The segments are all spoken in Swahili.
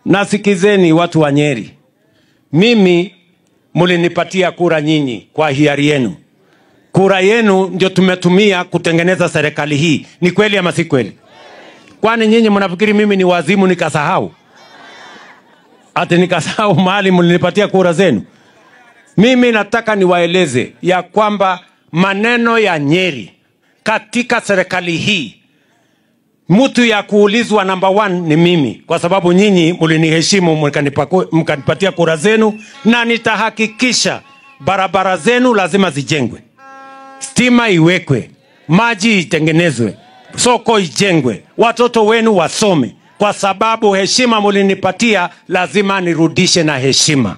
Na sikizeni watu wa Nyeri, mimi mulinipatia kura nyinyi kwa hiari yenu. Kura yenu ndio tumetumia kutengeneza serikali hii. Ni kweli ama si kweli? Kwani nyinyi mnafikiri mimi ni wazimu nikasahau? Ati nikasahau mahali mlinipatia kura zenu? Mimi nataka niwaeleze ya kwamba maneno ya Nyeri katika serikali hii, mtu ya kuulizwa number 1 ni mimi, kwa sababu nyinyi mliniheshimu mkanipatia kura zenu, na nitahakikisha barabara zenu lazima zijengwe, stima iwekwe, maji itengenezwe, soko ijengwe, watoto wenu wasome, kwa sababu heshima mlinipatia lazima nirudishe na heshima.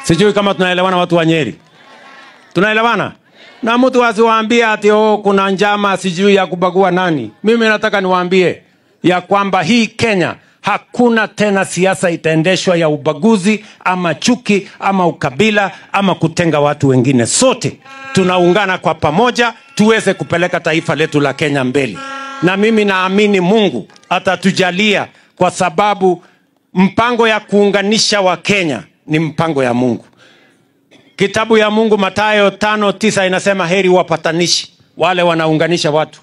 Sijui kama tunaelewana watu wa Nyeri. Tunaelewana? Na mtu asiwaambie ati oh, kuna njama sijui ya kubagua nani. Mimi nataka niwaambie ya kwamba hii Kenya hakuna tena siasa itaendeshwa ya ubaguzi ama chuki ama ukabila ama kutenga watu wengine. Sote tunaungana kwa pamoja tuweze kupeleka taifa letu la Kenya mbele. Na mimi naamini Mungu atatujalia, kwa sababu mpango ya kuunganisha wa Kenya ni mpango ya Mungu. Kitabu ya Mungu Mathayo 5:9 inasema heri wapatanishi, wale wanaunganisha watu.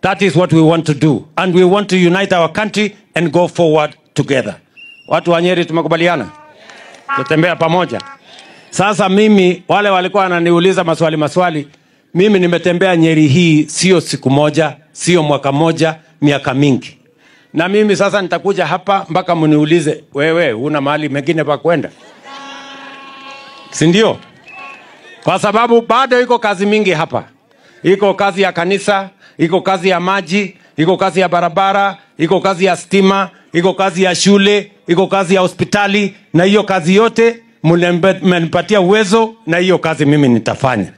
That is what we want to do, and we want to unite our country and go forward together. Watu wa Nyeri tumekubaliana? Tutembea pamoja. Sasa mimi, wale walikuwa wananiuliza maswali, mimi nimetembea Nyeri hii sio siku moja, sio mwaka moja, miaka mingi. Na mimi sasa nitakuja hapa mpaka mniulize, wewe una mahali mengine pa kwenda? Si ndio? Kwa sababu bado iko kazi mingi hapa. Iko kazi ya kanisa, iko kazi ya maji, iko kazi ya barabara, iko kazi ya stima, iko kazi ya shule, iko kazi ya hospitali, na hiyo kazi yote mmenipatia uwezo, na hiyo kazi mimi nitafanya.